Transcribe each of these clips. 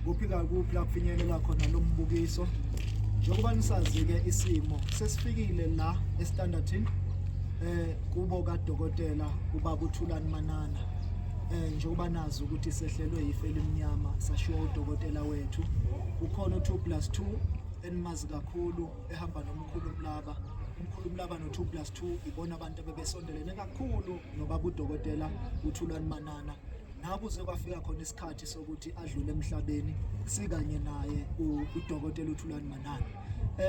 Kuphi kakuphi la kufinyelela khona lo mbukiso. Njengoba nisazi-ke isimo sesifikile la eStanderton kubo kadokotela ubaba uThulani Manana. Njengoba nazi ukuthi sehlelwe yifu elimnyama sashiwa udokotela wethu. Ukhona u2 plus 2 enimazi kakhulu ehamba nomkhulu Mlaba. Umkhulu Mlaba no2 plus 2 ibona abantu abebesondelene kakhulu nobaba udokotela uThulani Manana. Nakuze kwafika khona isikhathi sokuthi adlule emhlabeni sikanye naye udokotela uThulani Manana.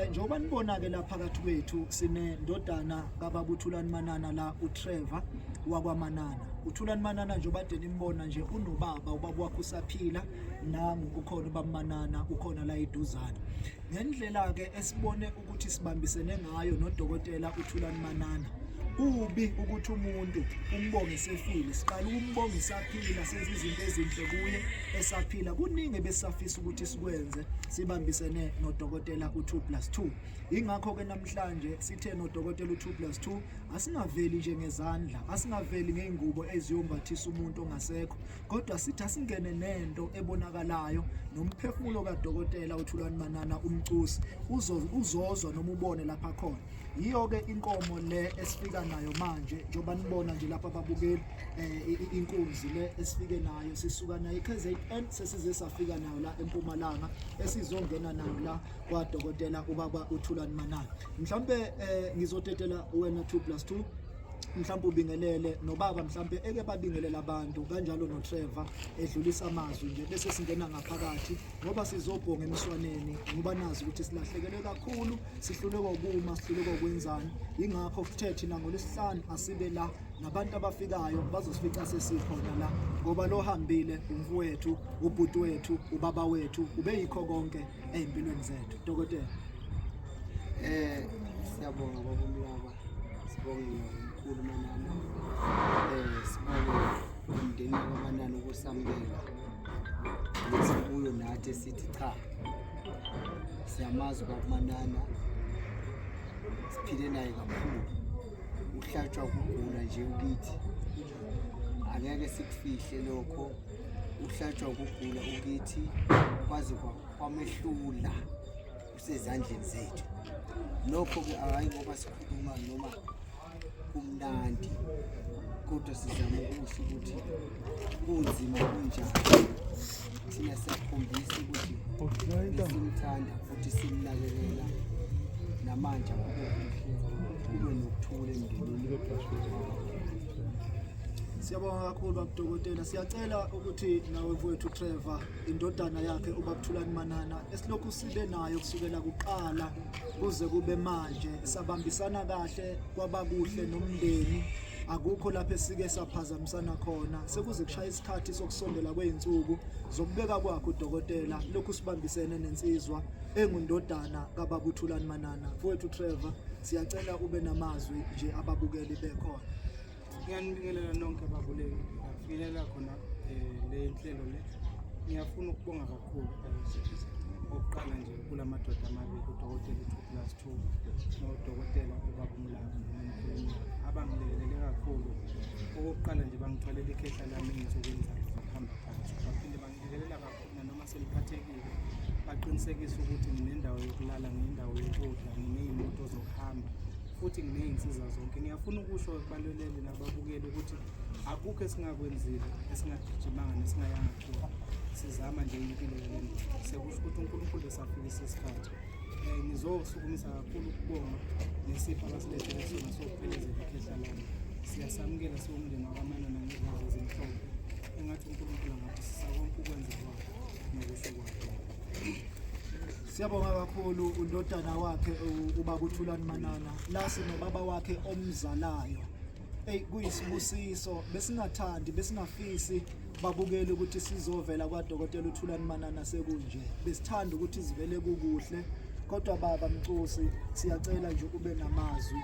Njengoba nibona ke la phakathi kwethu sinendodana kababa uThulani Manana la uTrevor wakwaManana. UThulani Manana njengoba ade nimbona nje unobaba, ubaba wakhe usaphila, nangu ukhona ubaba Manana ukhona la eduzane. Ngendlela ke esibone ukuthi sibambisene ngayo nodokotela uThulani Manana, kubi ukuthi umuntu umbonge esefile. Siqala ukumbonga esaphila, senze izinto ezinhle kuye esaphila. Kuningi ebesafisa ukuthi sikwenze sibambisene nodokotela u2 plus 2. Ingakho ke namhlanje sithe nodokotela u2 plus 2 asingaveli nje ngezandla, asingaveli ngey'ngubo eziyombathisa umuntu ongasekho, kodwa sithi asingene nento ebonakalayo nomphefumulo kadokotela uThulani Manana umcusi uzozwa noma ubone lapha khona. Yiyo-ke inkomo le esifika nayo manje, njengoba nibona nje lapha ababukeli, inkunzi le esifike nayo, sisuka nayo e-KZN sesize safika nayo la eMpumalanga, esizongena nayo la kwadokotela ubaba uThulani Manana. Mhlampe ngizodedela wena 2 plus 2, mhlawumbe ubingelele nobaba, mhlawumbe eke babingelela abantu kanjalo noTrevor edlulisa amazwi nje, bese singena ngaphakathi ngoba sizobhonga emswaneni, ngoba nazi ukuthi silahlekelwe kakhulu, sihluleka ukuma, sihluleka ukwenzani. Yingakho kuthe thina ngoLwesihlanu asibe la, nabantu abafikayo bazosifica sesikhona la, ngoba lo hambile umfowethu, ubhuti wethu, ubaba wethu, ubeyikho konke ey'mpilweni zethu. Dokotela. Siyabonga baba uMlaba, sibonge nomkhulu Manana, sibonge umndeni wakwaManana ukusamukela nesibuyo nathi esithi cha, siyamazi ubaba Manana, siphile naye kakhulu, uhlatshwa ukugula nje ukithi, angeke sikufihle lokho, uhlatshwa ukugula ukithi kwaze kwamehlula, usezandleni zethu. Nokho-ke hhayi ngoba sikhuluma noma kumnandi, kodwa sizama ukusho ukuthi kunzima kunjani, thina siyakhombisa ukuthi simthanda futhi simnakekela namanje, akube kuhle, kube nokuthula emndenini. Siyabonga kakhulu babudokotela. Siyacela ukuthi nawe mfowethu Trevor, indodana yakhe ubaba Thulani Manana, esilokhu sibe nayo kusukela kuqala kuze kube manje, sabambisana kahle kwabakuhle nomndeni, akukho lapho esike saphazamisana khona sekuze kushaya isikhathi sokusondela kwey'nsuku zokubeka kwakhe udokotela, lokhu sibambisene nensizwa engundodana kababa uThulani Manana. Mfowethu Trevor, siyacela ube namazwi nje ababukeli bekhona. Ngiyanibingelela nonke ababukeli, ngafinyelela khona le nhlelo le. Ngiyafuna ukubonga kakhulu, okokuqala nje kula madoda amabili, udokotela u-2 plus 2 nodokotela ubaba uMlaba nomkhulu, abangilekelele kakhulu. Okokuqala nje bangithwalela ikhehla lami ey'nsukwini zokuhamba phansi, baphinde bangilekelela kakhulu nanoma seliphathekile, baqinisekisa ukuthi nginendawo yokulala, nginendawo yokudla, nginey'moto zokuhamba futhi nginey'nsiza zonke. Ngiyafuna ukusho kubalulele nababukeli ukuthi akukho esingakwenzile, esingagijimanga nesingayanga khona, sizama nje impilo yale ndoda. Sekusho ukuthi uNkulunkulu esafikisa isikhathi. Ngizosukumisa kakhulu ukubonga nesipho abasilethele sona sokuphelezela ikhehla lami. Siyasamukela siwumndeni wakwaManana ngezandla ezimhlophe. Engathi uNkulunkulu angabusisa konke ukwenza kwakhe nokusho kwakhe. Siyabonga kakhulu undodana wakhe ubaba uThulani Manana, la sinobaba wakhe omzalayo. Ey, kuyisibusiso, besingathandi, besingafisi babukele ukuthi sizovela kwadokotela uThulani Manana sekunje, besithanda ukuthi sivele kukuhle, kodwa baba Mcusi siyacela nje ube namazwi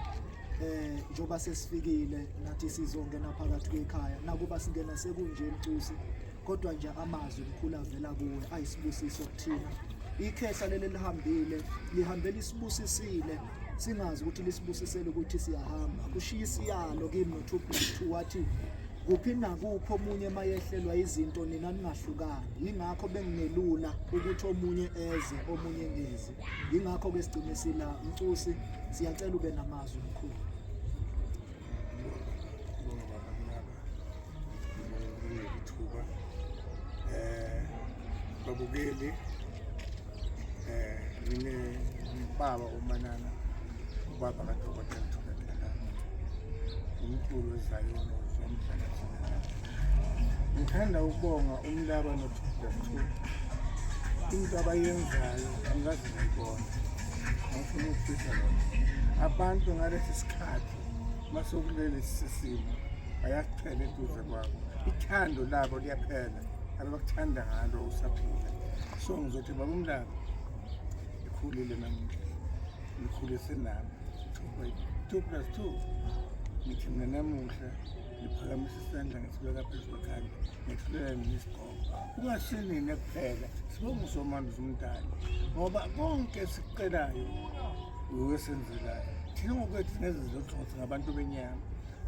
njoba sesifikile nathi sizongena phakathi kwekhaya, nakuba singena sekunje Mcusi, kodwa nje amazwi mkhulu avela kuwe ayisibusiso kuthina. Ikhehla leli lihambile, lihambe lisibusisile, singazi ukuthi lisibusisele ukuthi siyahamba. Kushiya isiyalo kimi no-2 plus 2, wathi Kuphi nakuphi omunye mayehlelwa izinto nina ningahlukani. Yingakho bengingelula ukuthi omunye eze omunye engezi. Yingakho ke sigcine sila Mcusi siyacela ube namazwi mkhulu. Ngibonga baba Mlaba. Ngibonga ukunika ithuba. Eh babukeli eh ngine baba uManana ubaba kaDokotela Thukela. Umculo weZayoni ozomhlala thina. Ngithanda ukubonga uMlaba noThukela into abayenzayo angikaze ngayibona. Angifuni ukufihla lokho. Abantu ngalesi sikhathi masokulele sisimo bayasichela eduze kwabo ithando labo liyaphela abakuthanda ngalo usaphila so ngizothi baba umlaba ikhulile namuhla ngikhulise nami 2 plus 2 ngithi mina namuhla ngiphakamisa isandla ngisibeka phezu kwekhanda ngithulela mina isigqoko kungasinini kuphela sibonga usomandla usumdali ngoba konke esikucelayo uwesenzelayo thina ngokwethu singezinto singabantu benyama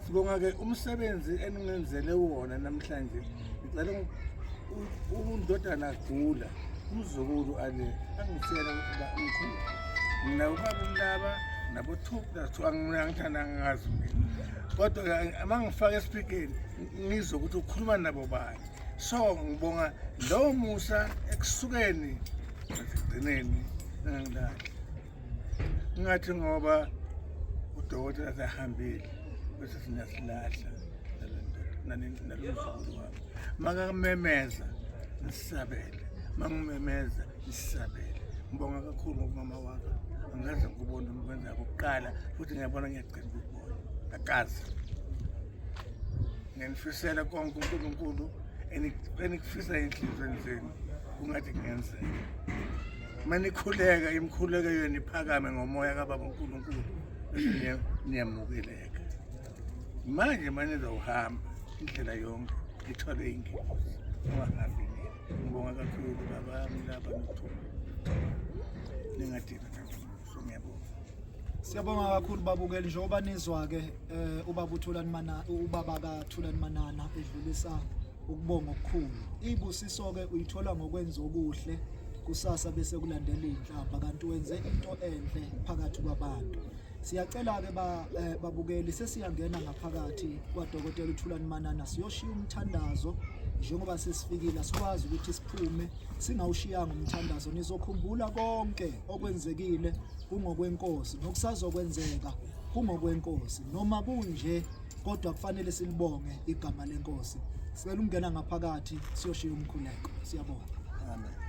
sibonga-ke umsebenzi eningenzele wona namhlanje ngicela undodana agula umzukulu ale angitshela ukuthi ba mkhulu mina ubaba umlaba nabo-two plus two angithanda angazi mina kodwa-ke uma ngifaka esipikeni ngizwe ukuthi ukhuluma nabo bani so ngibonga lowo musa ekusukeni nasekugcineni nangilahla Ngathi ngoba udokotela sehambile bese sinyasilahla nalo mzukulu wami. Makamemeza ngisabele, mangimemeza ngisabele. Ngibonga kakhulu ngokumama wakho. Angikaze ngikubone ngikwenza kokuqala futhi ngiyabona ngiyagcina ukukubona. Akaze. Nginifisela konke uNkulunkulu enikufisa enhliziyweni zenu kungathi kungenzeka. Manikhuleka imikhuleko yenu iphakame ngomoya kababa uNkulunkulu bese niyamukeleka. Manje manizowuhamba indlela yonke ithwale ingelosi ungahambi nina. Ngibonga kakhulu babami laba nokuthuka. Ningadinwa kakhulu. So ngiyabonga. Siyabonga kakhulu babukeli njengoba nizwa ke eh, ubaba uThulani Mana ubaba kaThulani Manana edlulisa ukubonga okukhulu. Ibusiso ke uyithola ngokwenza okuhle kusasa bese kulandela inhlamba kanti wenze into enhle phakathi kwabantu. Siyacela ke ba eh, babukeli sesiyangena ngaphakathi kwaDokotela uThulani Manana siyoshiya umthandazo njengoba sesifikile sikwazi ukuthi siphume singawushiyanga umthandazo nizokhumbula konke okwenzekile kungokwenkosi nokusazokwenzeka kungokwenkosi noma kunje kodwa kufanele silibonge igama lenkosi sicela ukungena ngaphakathi siyoshiya umkhuleko siyabonga amen.